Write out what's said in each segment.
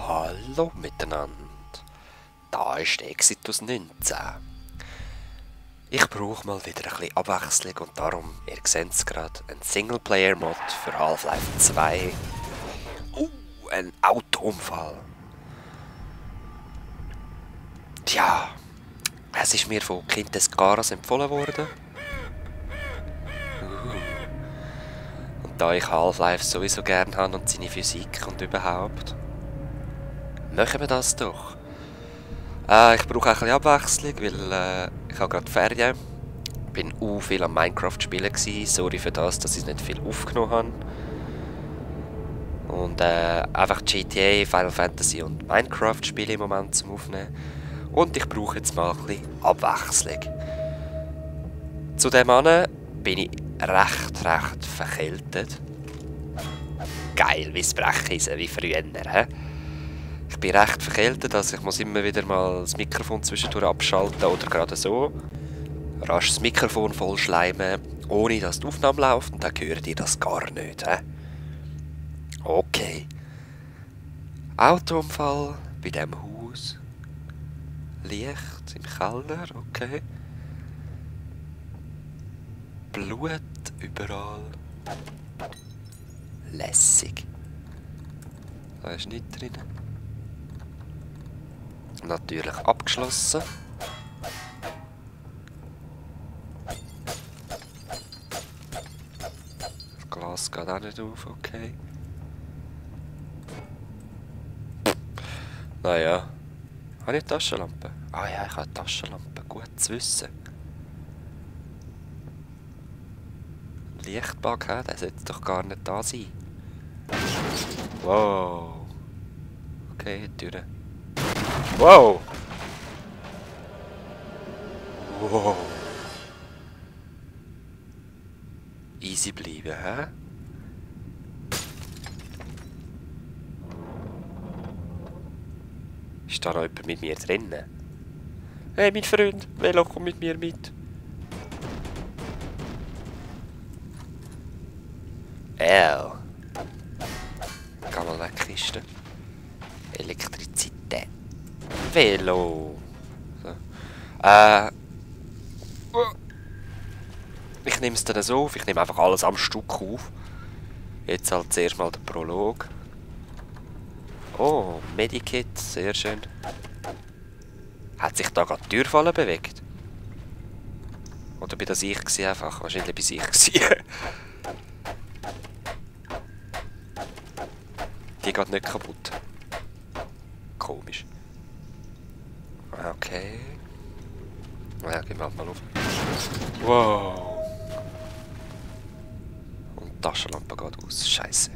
Hallo miteinander, da ist Exitus 19. Ich brauche mal wieder ein bisschen Abwechslung und darum, ihr seht es gerade, ein Singleplayer-Mod für Half-Life 2. Ein Autounfall. Tja, es ist mir von Quintes Garas empfohlen worden. Und da ich Half-Life sowieso gern habe und seine Physik und überhaupt, machen wir das doch. Ich brauche ein bisschen Abwechslung, weil ich habe gerade Ferien. Bin viel am Minecraft spielen gewesen. Sorry für das, dass ich nicht viel aufgenommen habe. Und einfach GTA, Final Fantasy und Minecraft spiele im Moment zum Aufnehmen. Und ich brauche jetzt mal ein bisschen Abwechslung. Zu dem Mann bin ich recht verkältet. Geil, wie das Brecheisen, wie früher. He? Ich bin recht verkältet, also ich muss immer wieder mal das Mikrofon zwischendurch abschalten oder gerade so. Rasch das Mikrofon vollschleimen, ohne dass die Aufnahme läuft, und dann hört ihr das gar nicht. He? Okay. Autounfall bei diesem Haus. Licht im Keller, okay. Blut überall. Lässig. Da ist nichts drin. Natürlich abgeschlossen. Das Glas geht auch nicht auf, okay. Naja. Habe ich eine Taschenlampe? Ah ja, ich habe eine Taschenlampe. Gut zu wissen. Lichtbug, der sollte doch gar nicht da sein. Wow. Okay, Türe. Wow! Wow! Easy bleiben, hä? Ist da noch jemand mit mir drinnen? Hey, mein Freund, Velo, komm mit mir mit. Geh mal weg, Kiste. Elektrizität. Velo. So. Ich nehme es dann so auf, ich nehme einfach alles am Stück auf. Jetzt halt zuerst mal der Prolog. Oh, Medikit, sehr schön. Hat sich da gerade die Türfalle bewegt? Oder bin das ich gewesen einfach? Wahrscheinlich bin ich gewesen. Die geht nicht kaputt. Komisch. Okay. Ja, gehen wir halt mal auf. Wow. Und die Taschenlampe geht aus. Scheiße.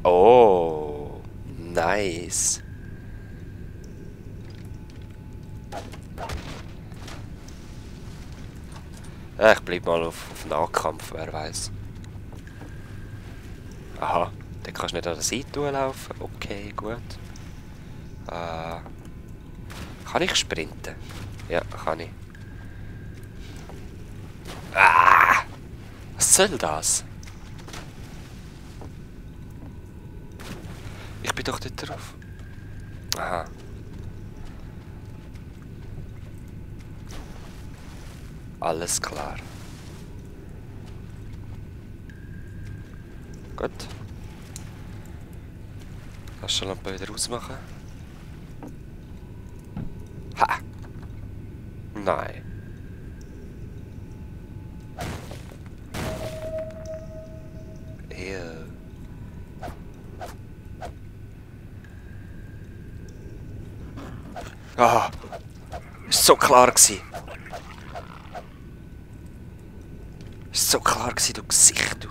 Oh. Nice. Ich bleib mal auf Nahkampf, wer weiß. Aha. Dann kannst du nicht an der Seite laufen. Okay, gut. Kann ich sprinten? Ja, kann ich. Ah! Was soll das? Ich bin doch dort drauf. Aha. Alles klar. Gut. Taschenlampe wieder ausmachen. Ha! Nein. Ew. Ah! Ist so klar gewesen. Ist so klar gewesen, du Gesicht, du.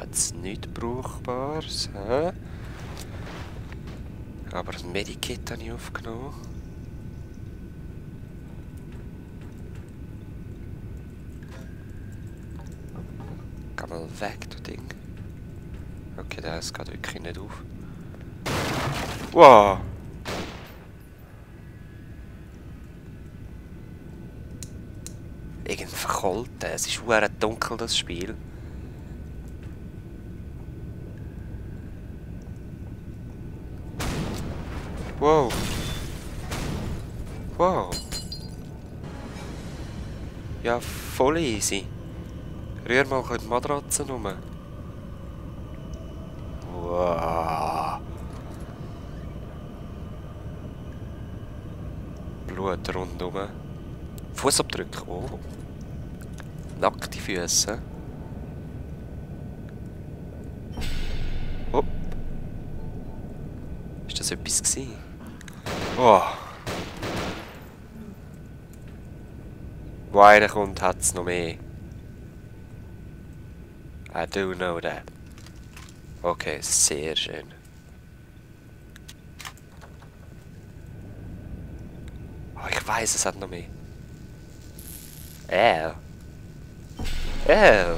Jetzt nichts Brauchbares, hä? Aber das Medikit habe ich aufgenommen. Geh mal weg, du Ding. Okay, das geht wirklich nicht auf. Wow! gegen Verkolten. Es ist verdammt dunkel, das Spiel. Wow. Wow. Ja, voll easy. Rühr mal ein bisschen die Matratzen rum. Wow. Blut rundum. Fußabdrücke. Oh. Nackte Füße. Oh. Ist das etwas gewesen? Oh. Wo einer kommt, hat es noch mehr. I do know that. Okay, sehr schön. Oh, ich weiß, es hat noch mehr. Oh.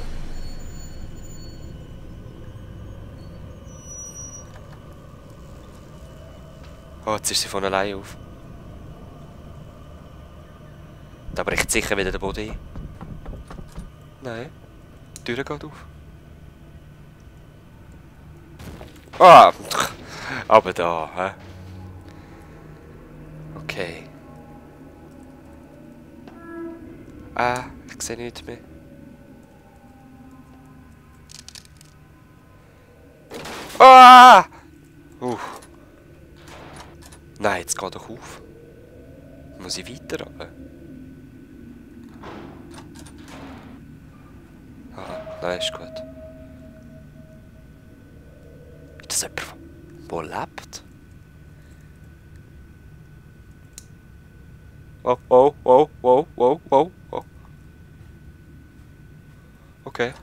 Oh, jetzt ist sie von allein auf. Da bricht sicher wieder der Boden ein. Nein. Die Tür geht auf. Ah! Aber da, hä? Okay. Ich sehe nichts mehr. Ah! Nein, jetzt geht doch auf. Muss ich weiter runter? Ah, nein, ist gut. Ist das jemand, der lebt? Oh, oh, oh, oh, oh, oh, oh. Okay.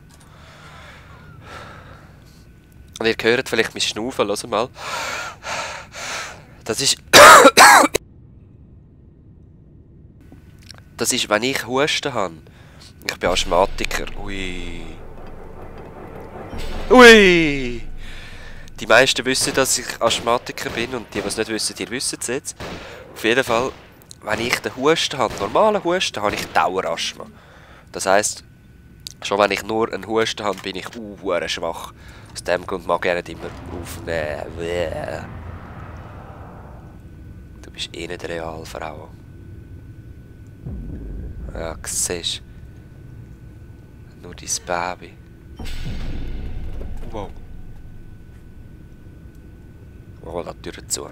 Und ihr hört vielleicht mein Schnaufen, hört mal. Das ist... Das ist, wenn ich Husten habe. Ich bin Asthmatiker. Ui. Ui! Die meisten wissen, dass ich Asthmatiker bin und die, die es nicht wissen, die wissen es jetzt. Auf jeden Fall, wenn ich den Husten habe, normalen Husten, habe ich Dauerasthma. Das heisst, schon wenn ich nur einen Husten habe, bin ich schwach. Aus dem Grund mag ich nicht immer aufnehmen. Du bist eh nicht real, Frau. Ja, siehst du. Nur dein Baby. Wow. Oh, lass die Tür zu.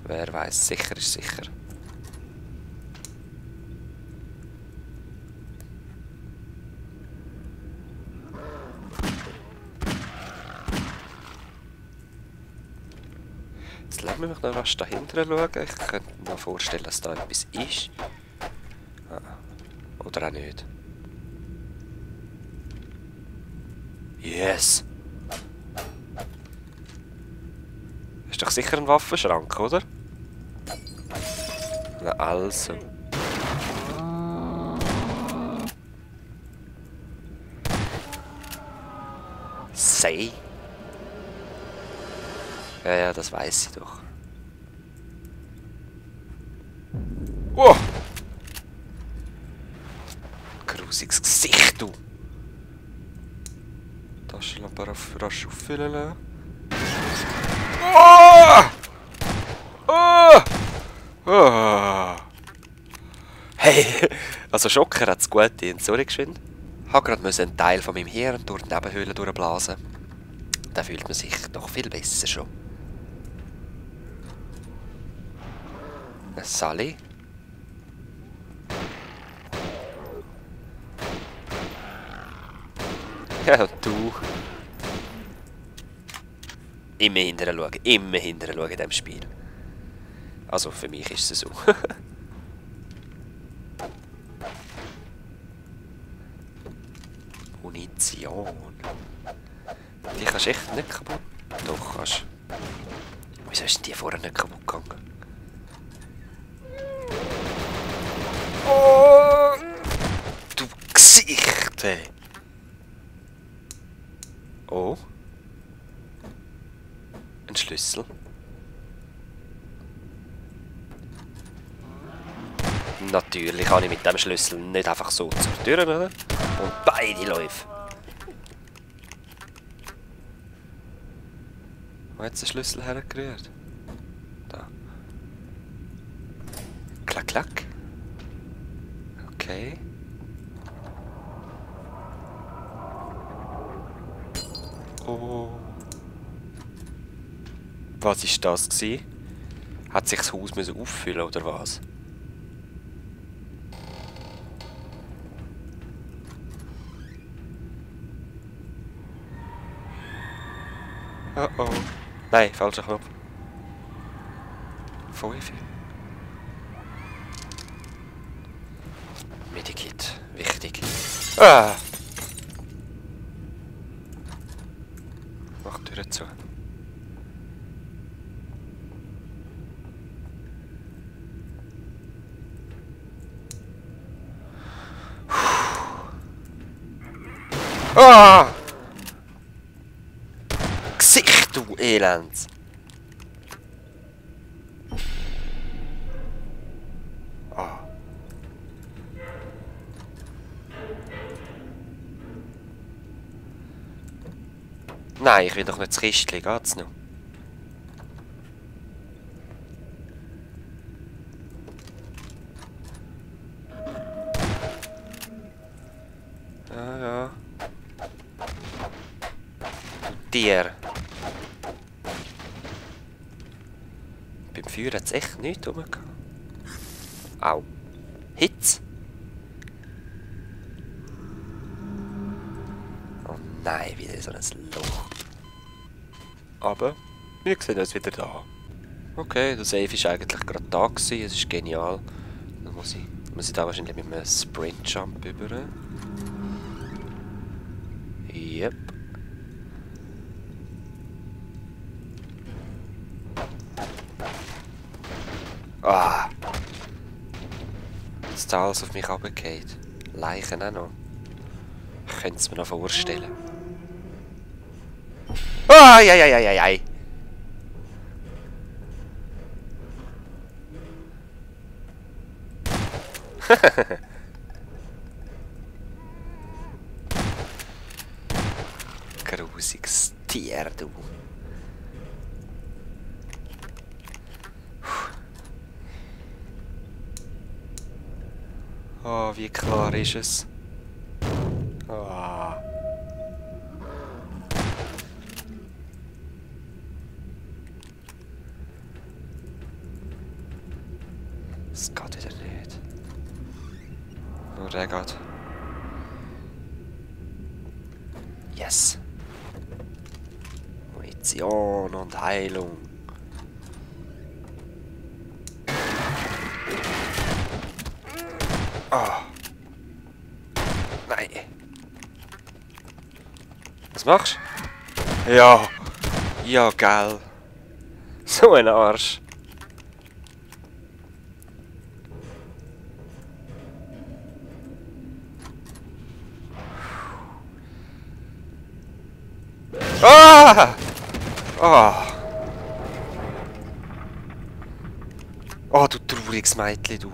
Wer weiß, sicher ist sicher. Jetzt lassen wir mich noch was dahinter schauen. Ich könnte mir mal vorstellen, dass da etwas ist. Oder auch nicht. Yes! Ist doch sicher ein Waffenschrank, oder? Na also. Sei. Ja, das weiß ich doch. Oh! Grusiges Gesicht, du! Taschenlampe rasch auffüllen lassen. Oh! Oh! Oh! Hey! Also Schocker hat es gut gedient. Sorry geschwind. Ich musste gerade einen Teil von meinem Hirn durch die Nebenhöhle durchblasen. Da fühlt man sich doch viel besser schon. Sally? Ja, du. Immer hinterher schauen in diesem Spiel. Also für mich ist es so. Munition. Die kannst du echt nicht kaputt. Doch, kannst. Wieso ist die vorher nicht kaputt gegangen? Oh! Du Gesicht, ey. Oh. Ein Schlüssel. Natürlich kann ich mit dem Schlüssel nicht einfach so zur Tür, oder? Und beide Läufe. Wo hat der Schlüssel hergerührt? Da. Klack, klack. Okay. Oh. Was ist das gewesen? Hat sich das Haus müssen auffüllen oder was? Oh oh. Nein, falscher Knopf. 5. Medikit. Wichtig. Ah! Mach die Tür zu. Ah! Gesicht, du Elend! Ah. Nein, ich will doch nicht das Kistchen, geht's noch? Ja, ja. Tier. Beim Feuer hat es echt nichts rumgehabt. Au. Hitze. Oh nein, wieder so ein Loch. Aber wir sehen uns wieder da. Okay, der Safe war eigentlich gerade da gewesen. Es ist genial. Dann muss ich da wahrscheinlich mit einem Sprint-Jump über. Yep. Ah! Dass da alles auf mich runtergeht. Leichen auch noch. Ich könnte es mir noch vorstellen. Ah, ja, ja, ja, ja, ja. Grusiges Tier, du. Oh, wie klar ist es? Ah. Das geht wieder nicht. Nur der geht. Yes. Munition und Heilung. Ah. Nein. Was machst du? Ja. Ja, geil. So ein Arsch. Ah! Ah! Oh, du trauriges Mädchen, du.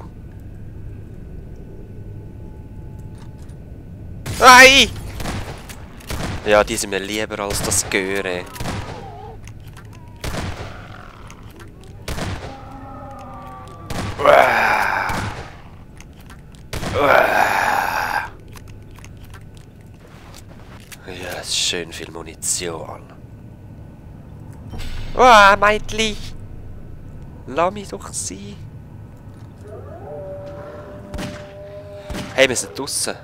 Nein! Ja, die sind mir lieber als das Göre. Ja, es ist schön viel Munition. Ah, Mädchen! Lass mich doch sein. Hey, wir sind draussen.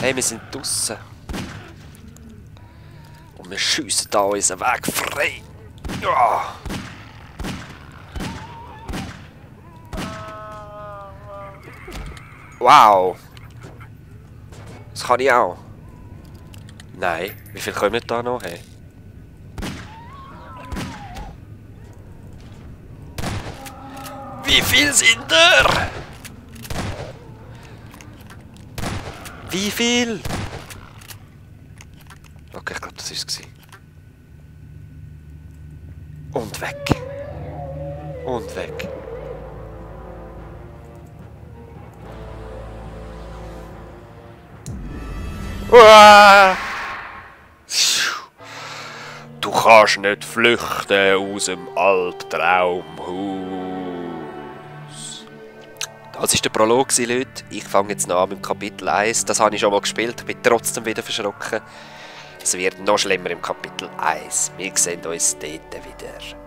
Hey, wir sind draussen. Und wir schiessen da unseren Weg frei. Ja. Wow. Das kann ich auch. Nein, wie viel kommen da noch? Hey? Wie viel sind da? Wie viel? Okay, ich glaube, das war es. Und weg. Und weg. Uah! Du kannst nicht flüchten aus dem Albtraumhaus. Das war der Prolog, Leute. Ich fange jetzt noch an mit Kapitel 1. Das habe ich schon mal gespielt, ich bin trotzdem wieder verschrocken. Es wird noch schlimmer im Kapitel 1. Wir sehen uns dort wieder.